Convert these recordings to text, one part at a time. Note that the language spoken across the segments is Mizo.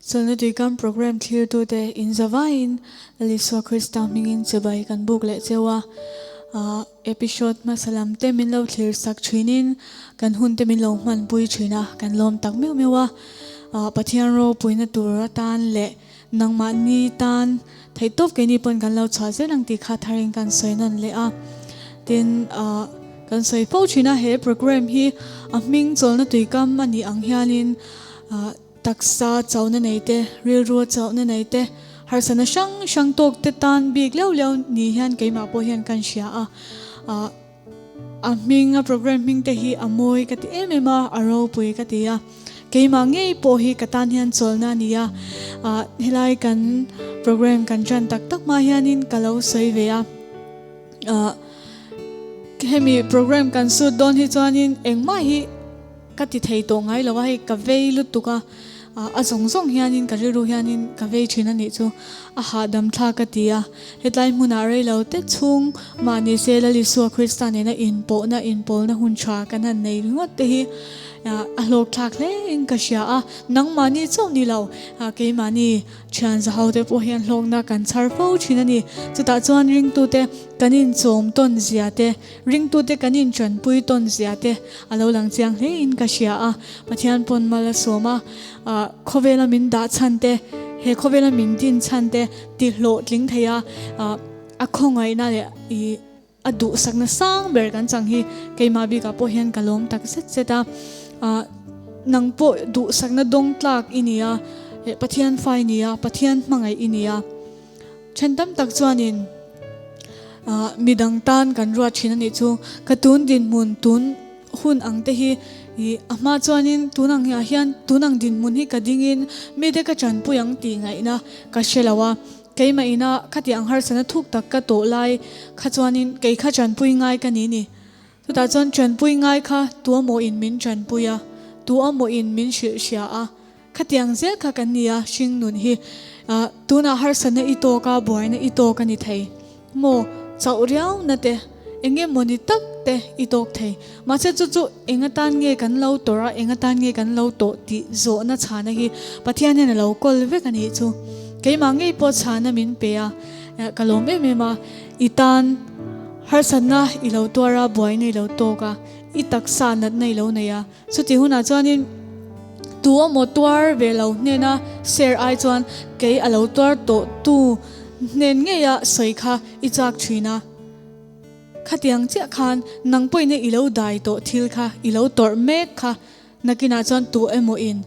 Chawlhna Tuikam Programme thlirtute inzavaiin Lal Isua Krista hmingin chibai kan buk leh cheu a. Episode hmasa lam te min lo thlir sak thinin kan hun te min lo hmanpui thin a, kan lawm tak meuh meuh a. Pathian ropuina tur atan leh nangmahni tan theihtawp keini pawn kan lo chhuah zel ang tih kha tharin kan sawi nawn leh a. Tin, kan sawi fo thin a, he programme hi a hming chawlhna tuikam a nih ang hianin Taksa chauhna nei te, rilru chauhna nei te, harsatna hrang hrang tawk te tan bik leuh leuh ni hian keimah pawh hian kan hria a. A hming, a programme hming te hi a mawi ka ti em em a, a ropui ka ti a. Keimah ngei pawh hi ka tan hian chawlhna a ni a. Helai kan programme kan tan tak tak hma hianin ka lo sawi ve a. Hemi programme kan sut dawn hi chuanin engmah hi Ka ti thei tawh ngai lo a, hei ka vei lutuk a, a zawng zawng hianin ka rilru hianin ka vei thin a nih chu a hahdam thlak ka ti a. Hetlai hmunah rei lo te chhung mahni se Lal Isua Krista nena inpawhna, inpawlna hun tha kan han nei ringawt te hi a hlawk thlak hle in ka hria a, nangmahni chauh ni lo keimahni Thian zahau te pawh hian hlawkna kan chhar fo thin a ni. Chutah chuan ringtute kan inchawm tawn zia te, ringtute kan inchanpui tawn zia te a lo lang chiang hle in ka hria a. Pathian pawn mal a sawm a, khawvela min dah chhan te, he khawvela min din chhan te ti hlawhtling thei a, a khawngaihna leh i a duhsakna sang ber kan chang hi keimah bikah pawh hian ka lawm tak zet zet a, nang pawh duhsakna dawng tlak i ni a, Pathian fa i ni a, Pathian hmangaih i ni a. Then tam tak chuanin midang tan kan ruat thin a nih chu, ka tun dinhmun tun hun ang te hi a hma chuanin tun ang ah hian tun ang dinhmun hi ka dingin mite ka tanpui ang tih ngaihna ka hre lo a. Keimah ina khati ang harsatna thuk tak ka tawh lai kha chuanin kei kha tanpui ngai ka ni ni. Chutah chuan tanpui ngai kha tuamaw in min tanpui a, tuamaw in min hrilh hria a, khatiang zel kha kan ni a hring nun hi. Tunah harsatna i tawk a, buaina i tawk a ni thei maw? Chauh riau na te, eng nge mawni tak te i tawk thei. Mahse chu chu eng atan nge kan lo tawrh a, eng atan nge kan lo tawh tih zawhna chhana hi Pathian hian a lo kawl vek a nih chu. Keimah ngei pawh chhana min pe a, ka lawm em em a, i tan harsatna i lo tuar a, buaina i lo tawk a, i taksa natna i lo nei a, chutih hunah chuanin tu emaw tuar ve lo hnena share ai chuan kei a lo tuar tawh tu hnen ngeia sawi kha i chak thin a. Khatiang chiah khan nang pawhin i lo dai tawh thil kha, i lo tawrh mek kha, nakinah chuan tu emaw in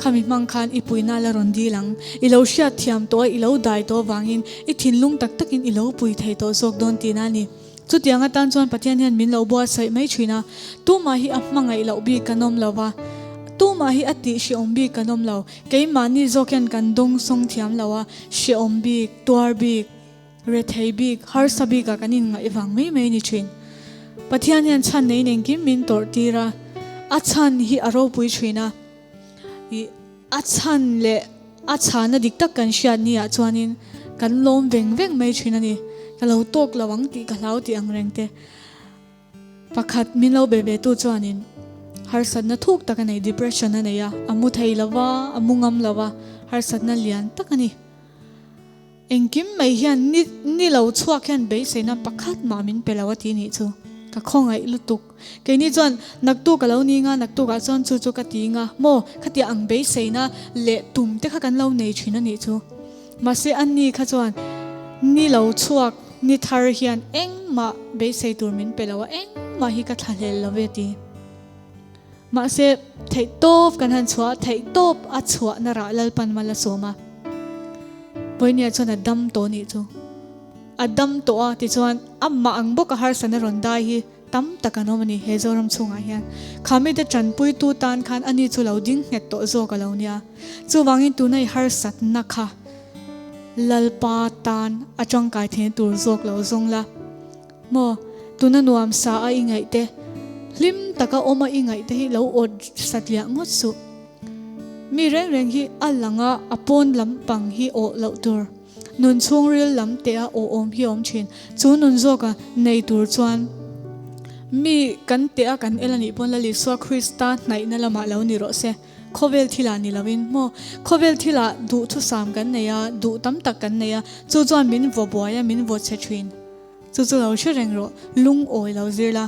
khami hmang khan i puina la rawn dil ang. I lo hriat thiam tawh a, i lo dai tawh avangin i thinlung tak takin i lo pui thei tawh zawk dawn tihna a ni. Chutiang atan chuan Pathian hian min lo buatsaih mai thin a, tumah hi a hmangaih loh bik kan awm lo va, tumah hi a tih hrehawm bik kan awm lo. Keimahni zawk hian kan dawngsawng thiam lo a, hrehawm bik, tuar bik. Rethei bik, harsa bikah kan inngaih vang mai mai ni thin. Pathian hian chhan neiin engkim min tawrh tir a, a chhan hi a ropui thin a. I a chhan leh a chhana dik tak kan hriat ni ah chuanin kan lawm veng veng mai thin a ni. Ka lo tawk lo ang tih ka hlau tih ang reng te. Pakhat min lo be ve tu chuanin harsatna thuk tak a nei, depression a nei a, a mu thei lo va, a mu ngam lo va, harsatna lian tak a ni. Engkim mai hian ni ni lo chhuak hian beiseina pakhat mah min pe lo a ti nih chu. Ka khawngaih lutuk. Keini chuan naktuk a lo ni nga, naktukah chuan chu chu ka ti nga maw? Khatiang ang beiseina leh tum te kha kan lo nei thin a nih chu. Mahse a ni kha chuan ni lo chhuak ni thar hian engmah beisei tur min pe lo a, engmah hi ka thlahlel lo ve ti. Mahse, theihtawp kan han chhuah a, theihtawp a chhuahna rah Lalpan mal a sawm a. Vawinia chuan a dam tawh nih chu. A dam tawh a, tichuan amah ang bawka harsatna rawn dai hi tam tak an awm a ni he Zoram chhungah hian. Kha mite tanpuitu tan khan ani chu lo ding nghet tawh zawk a lo nia. Chuvangin tuna i harsatna kha Lalpa tan a tangkai theihna tur zawk lo zawng la. Maw, tuna nuam sa a i ngaih te, hlim taka awm a i ngaih te hi lo awt satliah ngawt suh. Mi reng reng hi a lang a, a pawn lam pang hi awh loh tur. Nun chhungril lam te a awh awm hi a awm thin. Chu nun zawka nei tur chuan mi kan teh a kan el a nih pawn Lal Isua Krista hnaihna lamah lo ni rawh se. Khawvel thilah ni loin maw? Khawvel thilah duhthusam kan nei a, duh tam tak kan nei a, chu chuan min vaw buai a, min vaw chhe thin. Chu chu lo hre reng rawh, lungawi lo zir la.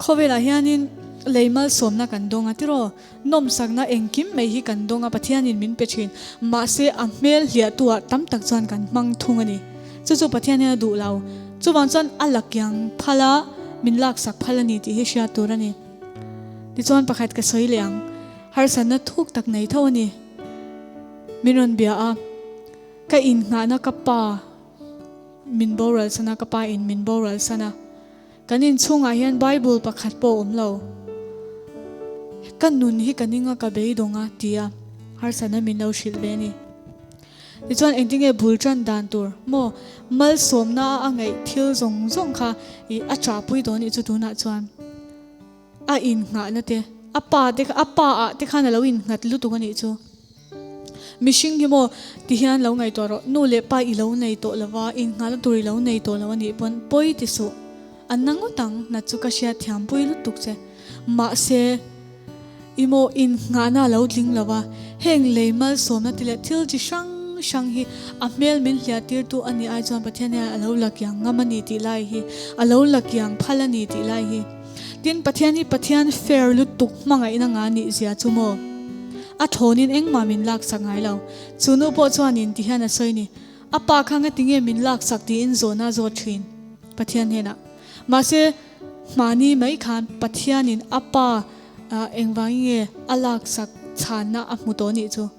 Khawvelah hianin lei malsawmna kan dawng a tiraw? Nawmsakna engkim mai hi kan dawng a, Pathianin min pe thin. Mahse a hmel hliahtuah tam tak chuan kan hmang thung a ni. Chu chu Pathian hian a duh lo. Chuvang chuan a lakiang phal a, min laksak phal a ni tih hi hriat tur a ni. Tichuan pakhat ka sawi leh ang, harsatna thuk tak nei tho a ni. Min rawn bia a, ka innghahna ka pa min boral san a, ka pa in min boral san a. Kan inchhungah hian Bible pakhat pawh a awm lo. Ka nun hi ka ning a, ka beidawng a, ti a harsatna min lo hrilh ve a ni. Tichuan engtinge bul tan dan tur maw? Malsawmna a ngaih thil zawng zawng kha i a chahpui dawn nih chu tunah chuan a innghahna te, a pa te kha, a pa ah te khan a lo innghat lutuk a nih chu. Mihring hi maw ti hian lo ngaihtuah rawh, nu leh pa i lo nei tawh lo va, innghahna tur i lo nei tawh lo a nih pawn pawi ti suh. A na ngawt ang, na chu ka hriat thiampui lutuk che. Mahse. I maw innghahna a lo tling lo a, heng lei malsawmna te leh thil chi hrang hrang hi a hmel min hliahtirtu a nih ai chuan Pathian hian a lo la kiang ngam a ni tih lai hi, a lo la kiang phal a ni tih lai hi. Tin, Pathian hi Pathian fair lutuk hmangaihna nga nih zia chu maw? A thawnin engmah min laksak ngai lo. Chu nu pawh chuanin ti hian a sawi ni, A pa kha ngatinge min laksak tiin zawhna a zawt thin Pathian hnenah. Mahse, Hmani mai khan Pathianin a pa engvangin nge a laksak chhanna a hmu tawh nih chu?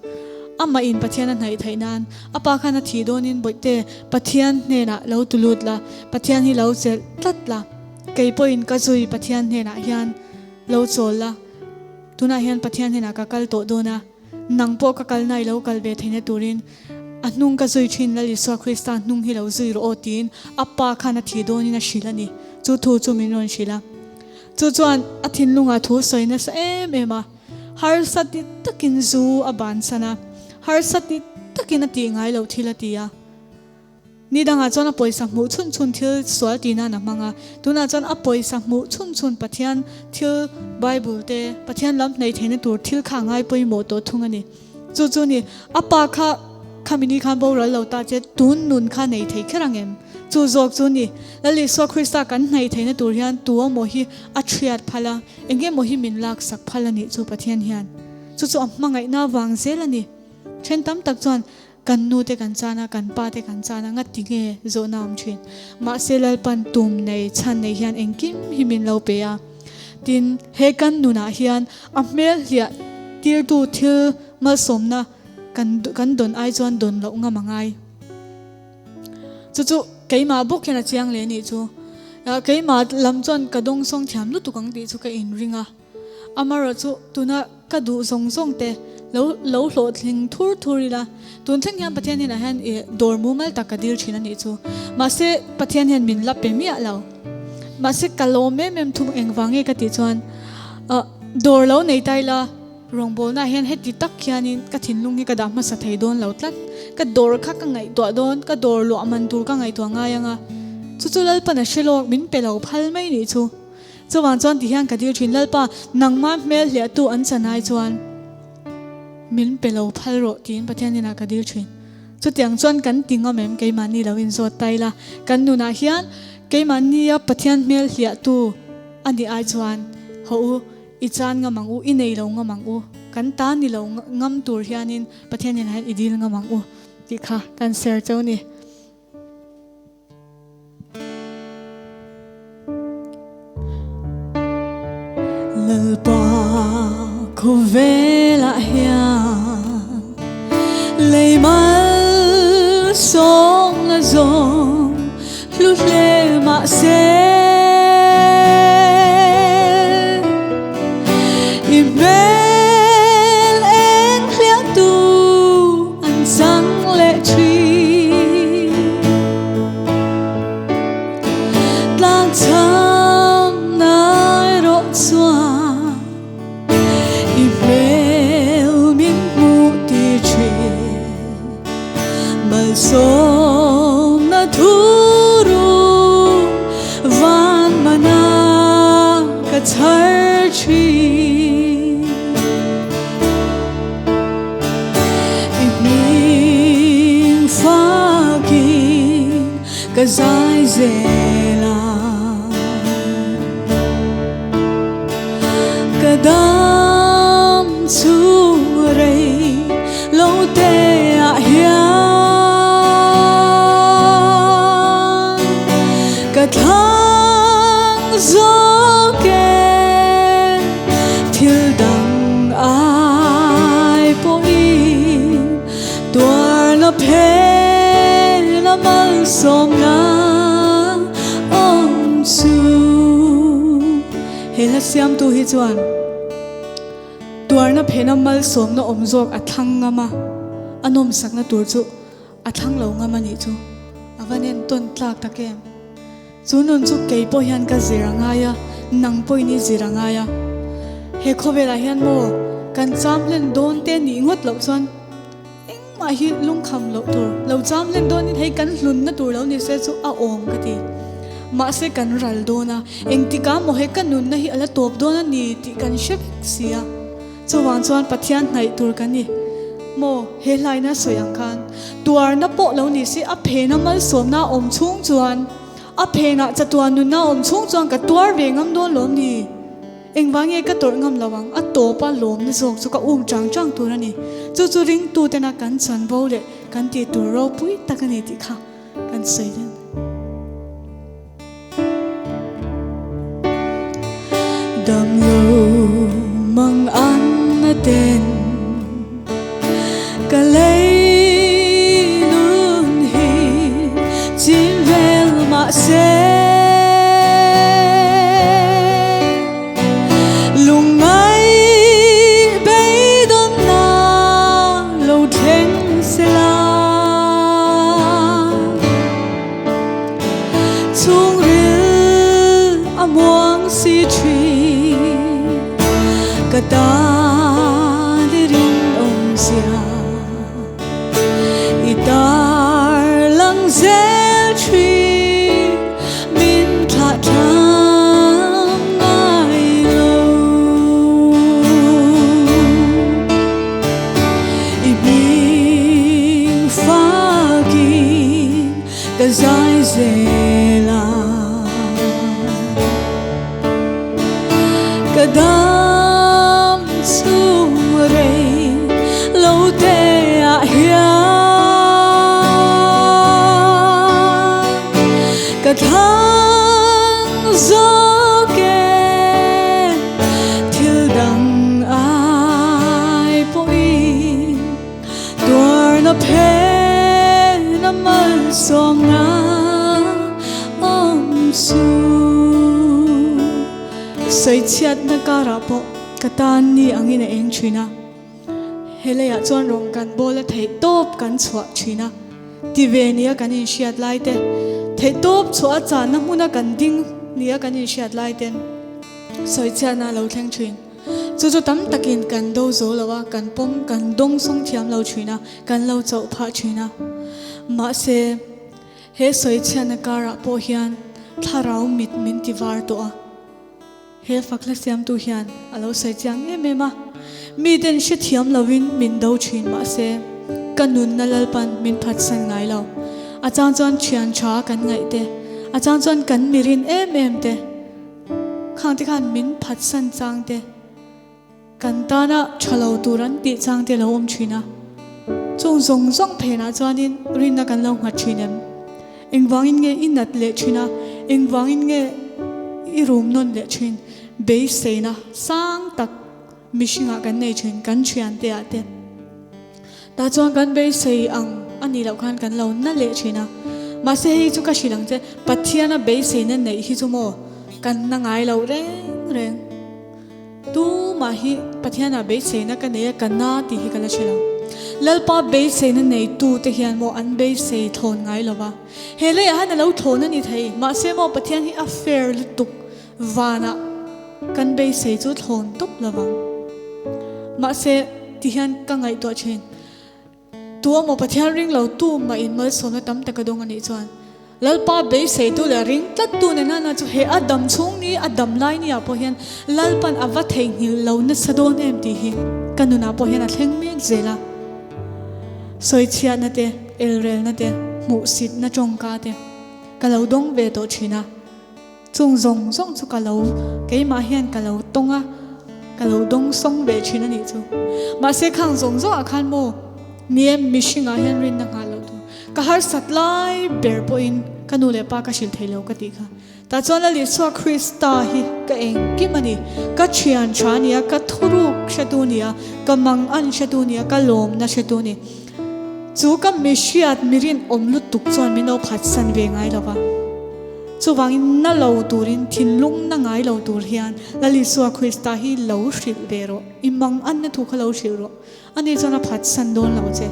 Amah in Pathian a hnaih theih nan a pa khan a thih dawnin Bawihte, Pathian hnenah lo tu lut la, Pathian hi lo chelh tlat la, kei pawhin ka zui Pathian hnenah hian lo chawl la, tunah hian Pathian hnenah ka kal tawh dawn a. Nang pawh ka kalna i lo kal ve theihna turin a hnung ka zui thin Lal Isua Krista hnung hi lo zui rawh aw tiin a pa khan a thih dawnin a hrilh a ni. Chu thu chu min rawn hrilh a. Chu chuan a thinlungah thu sawi nasa em em a. Harsa ti takin zu a bansan a, harsa ti takin a tih ngai loh thil a ti a. Ni dangah chuan a pawisa hmuh chhun chhun thil sual tih nan a hmang a, tunah chuan a pawisa hmuh chhun chhun Pathian thil Bible te, Pathian lam hnaih theihna tur thil kha a ngai pawimawh tawh thung a ni. Chu chu ni, a pa kha khami ni khan boral lo ta che tun nun kha nei thei kher ang em? Chu zawk chu ni, Lal Isua Krista kan hnaih theihna tur hian tu emaw hi a thiat phal a, eng emaw hi min laksak phal a nih chu Pathian hian. Chu chu a hmangaihna vang zel a ni. Then tam tak chuan Kan nu te kan chan a, kan pa te kan chan a, ngati nge zawhna awm thin. Mahse Lalpan tum nei, chhan nei hian engkim hi min lo pe a. Tin, he kan nunah hian a hmel hliah tirtu thil malsawmna kan kan dawn ai chuan dawn loh ngam a ngai. Chu chu keimah bawk hian a chiang leh anih chu. Keimah lam chuan ka dawngsawng thiam lutuk ang tih chu ka inring a. Amaherawhchu tuna ka duh zawng zawng te lo lo hlawhtling thur thur ila, tun thleng hian Pathian hnenah hian i dawr mumal tak ka dil thin a nih chu. Mahse Pathian hian min la pe miah lo. Mahse ka lawm em em thung engvang nge ka tih chuan dawr lo nei ta ila rawngbawlnaah hian heti tak hianin ka thinlung hi ka dah hmasa thei dawn lo tlat. Ka dawr kha ka ngaihtuah dawn, ka dawr luah man tur ka ngaihtuah ngai ang a. Chu chu Lalpan a hre lawk min pe lo phal mai nih chu. Chuvang chuan ti hian ka dil thin, Lalpa, nangmah hmel hliahtu an chan ai chuan min pe lo phal rawh tiin Pathian hnenah ka dil thin. Chutiang chuan kan ti ngam em keimahni lo inzawt ta ila, kan nunah hian keimahnia Pathian hmel hliahtu a nih ai chuan haw u, i chan ngam ang u, i nei lo ngam ang u, kan ta ni lo ngam tur hianin Pathian hnenah hian i dil ngam ang u tih kha kan share cheu ni. Lalpa khawvelah hian lei malsawmna zawng hlu hle mahse i hmel eng hliahtu an chang leh thin. Tlangcham erawh chuan i hmel min hmuh tir thin. Malsawmna thu ru Ka zai zel a. Ka dam chhung rei lo te ah hian ka thlang zawk e thil dang ai pawhin tuarna phen a malsawmna awm chu. He hla siamtu hi chuan tuarna phena malsawmna awm zawk a thlang ngam a, a nawmsakna tur chu a thlang lo ngam a nih chu. A va nen tawn tlak tak em? Chu nun chu kei pawh hian ka zir a ngai a, nang pawhin i zir a ngai a. He khawvelah hian maw kan cham hlen dawn te nih ngawt loh chuan engmah hi lungkham loh tur, lo cham hlen dawnin hei kan hlunna tur lo ni se chu a awm ka ti. Mahse kan ral dawn a, engtikah maw he ka nunna hi a la tawp dawn a ni tih kan hre vek si a. Chuvang chuan Pathian hnaih tur kan ni maw? He hlaina sawi ang khan tuarna pawh lo ni se a phena malsawmna a awm chhung chuan a phenah chatuan nunna a awm chhung chuan ka tuar ve ngam dawn lawm ni? Engvang nge ka tawrh ngam lo ang? A tawpa lawmna zawk chu ka um chang chang tur a ni. Chu chu ringtutena kan chanvo leh kan tih tur ropui tak a ni tih kha kan sawi dawn. Dam lo mang an na ten ka lei nun hi chim vel mah se Lungngai beidawnna lo thleng sela. Chhungril a muang si thin ka tan i rinawmzia i tar lang zel thin min thlah thlam ngai lo. I hming fakin Ka zai zel a, ka dam chhung rei lo te ah hian ka thlang zawk e, thil dang ai pawhin. Tuarna phen a malsawmna awm chu. Sawichhiatna karah pawh ka tan ni angin a eng thin a, he leiah chuan rawng kan bawl a theih tawp kan chhuah thin a, ti ve nia kan inhriat lai te, theih tawp chhuah a channa hmuna kan ding nia kan inhriat lai ten sawichhiatna a lo thleng thin. Chu chu tam takin kan do zo lo a, kan pawm, kan dawng sawng thiam lo thin a, kan lo chauh phah thin a. Mahse, he sawichhiatna karah pawh hian thlarau mit min ti var tawh a. He fakhla siamtu hian a lo sawi chiang em em a, miten hrethiam lovin min do thin mahse, ka nunna Lalpan min phatsan ngai lo. A chang chuan thian tha kan ngaih te, a chang chuan kan mirin em em te, Khang te khan min phatsan chang te, kan tana tha lo tur an tih chang te lo awm thin a. Chung zawng zawng phenah chuanin rinna kan lo nghat thin em? Engvangin nge i nat leh thin a? Engvangin nge i rum nawn leh thin? Beiseina sang tak mihringah kan nei thin, kan thiante ah te. Tah chuan kan beisei ang a nih loh khan kan lo na leh thin a. Mahse hei chu ka hrilh ang che, Pathiana beiseina neih hi chu maw kan na ngai lo reng reng. Tumah hi Pathiana beiseina ka nei a, ka na tih hi ka la hre lo. Lalpa beiseina neitu te hian maw an beisei thlawn ngai lo va. He leiah hian a lo thlawn a ni thei, mahse maw Pathian hi a fair lutuk vanah kan beisei chu thlawn tawp lo vang. Mahse, ti hian ka ngaihtuah thin. Tu emaw Pathian ring lo tu mah in malsawmna tam tak a dawng a nih chuan, Lalpa beiseitu leh ring tlattu nen nana chu he a dam chhung ni, a dam lai ni ah pawh hian Lalpan a va theihnghilh lo nasa dawn em tih hi ka nunah pawh hian a thleng mek zel a. Sawichhiatna te, elrelna te, hmuhsitna tawngka te. ka lo dawng ve tawh thin a. Chung zawng zawng chu ka lo, keimah hian ka lo tawng a, ka lo dawng sawng ve thin a nih chu. Mahse khang zawng zawngah khan maw, ni e, mihringah hian rinna nghah loh tur. Ka harsat lai ber pawhin ka nu leh pa ka hrilh thei lo ka tih kha. Tah chuan Lal Isua Krista hi ka engkim a ni. Ka thian tha a ni a, ka thuruk hretu a ni a, ka mangan hretu a ni a, ka lawmna hretu a ni. Chu ka mihriat mirinawm lutuk chuan min lo phatsan ve ngai lo va. Chuvangin na lo turin, thinlung na ngai lo tur hian Lal Isua Krista hi lo hrilh ve rawh. I manganna thu kha lo hrilh rawh. Ani chuan a phatsan dawn lo che.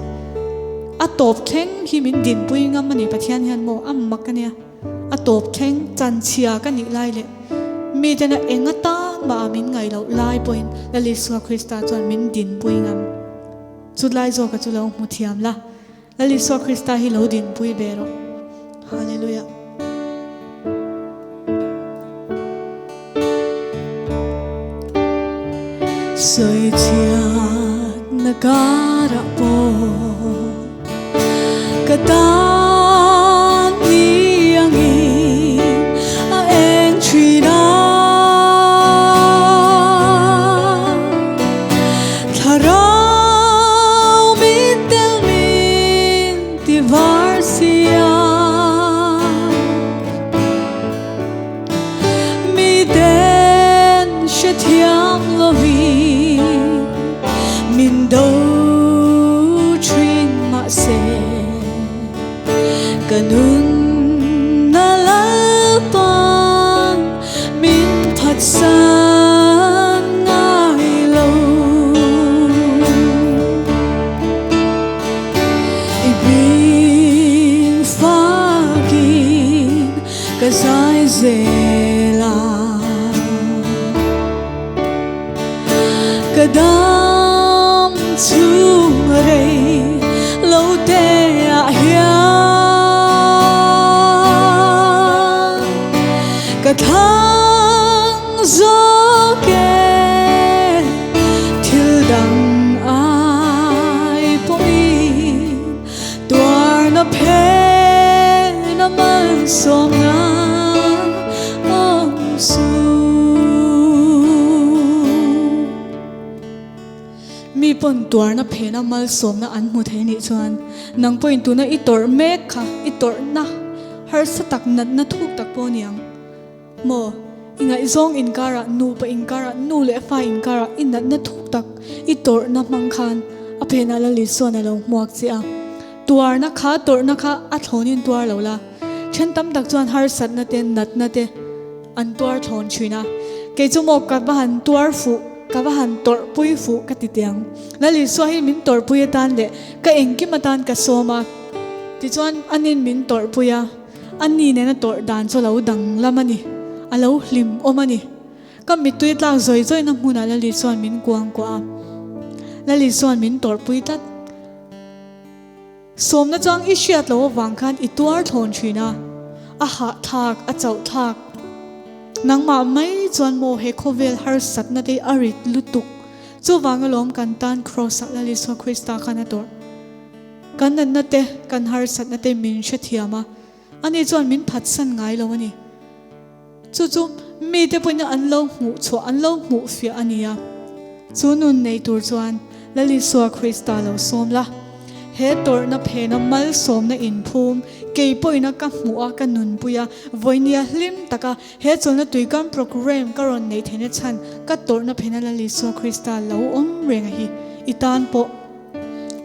A tawp thleng hi min dinpui ngam a ni Pathian hian maw a mak a nia. A tawp thleng chanchhia ka nih lai leh mitena eng atan mah min ngaih loh lai pawhin Lal Isua Krista chuan min dinpui ngam. Chutlai zawka chu lo hmu thiam la. Lal Isua Krista hi lo dinpui ve rawh. Hallelujah. Sawi chhiatna karah pawh ka tan ni angin a eng thin a. Thlarau min tel min ti var sia. Miten hrethiam lovin min do thin mahse ka nun na Lalpan min phatsan ngai lo. I hming fakin ka zai zel a, ka dam chhung rei lo te ah hian ka thlang zawk e thil dang ai pawhin tuarna phen a malsawmna awm su. Mi pawn tuarna phena malsawmna an hmu thei nih chuan nang pawhin tuna i tawrh mek kha i tawrhna harsa tak natna thuk tak pawh a ni ang. Maw? I ngaihzawng inkarah, nupa inkarah, nu leh fa inkarah i natna thuk tak, i tawrhna hmang khan a phenah Lal Isuan a lo hmuak che a. Tuarna kha, tawrhna kha a thlawnin tuar lo la. Then tam tak chuan harsatna te, natna te an tuar thlawn thin a. Kei chu maw ka va han tuar fuh, ka va han tawrhpui fuh ka ti tiang. Lal Isua hi min tawrhpui atan leh ka engkim atan ka sawm a. Tichuan anin min tawrhpui a. A ni nena tawrh dan chu a lo danglam a ni, a lo hlim awm a ni. Ka mittui tlak zawi zawina hmunah Lali chuan min kuangkuah a, Lali chuan min tawrhpui tlat. Sawmna chang i hriat loh avang khan i tuar thlawn thin a, a hahthlak, a chauhthlak. Nangmah mai chuan maw he khawvel harsatna te a rit lutuk. Chuvang alawm kan tan Kraws-ah Lali Isua Krista khan a tawrh. Kan natna te, kan harsatna te min hrethiam a, ani chuan min phatsan ngai lo a ni. Chu chu mite pawhin an lo hmuh chhuah, an lo hmuh fiah a ni a. Chu nun nei tur chuan Lal Isua Krista lo sawm la. He tawrhna phena malsawmna inphum kei pawhin a ka hmuh a, ka nunpui a, vawinia hlim taka he chawlhna tuikam programme ka rawn neih theihna chhan ka tawrhna phena Lal Isua Krista lo awm reng a hi i tan pawh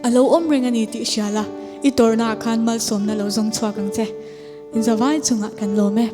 A lo awm reng a ni tih hria la, i tawrhnaah khan malsawmna lo zawng chhuak ang che. Inzavai chungah kan lawm e.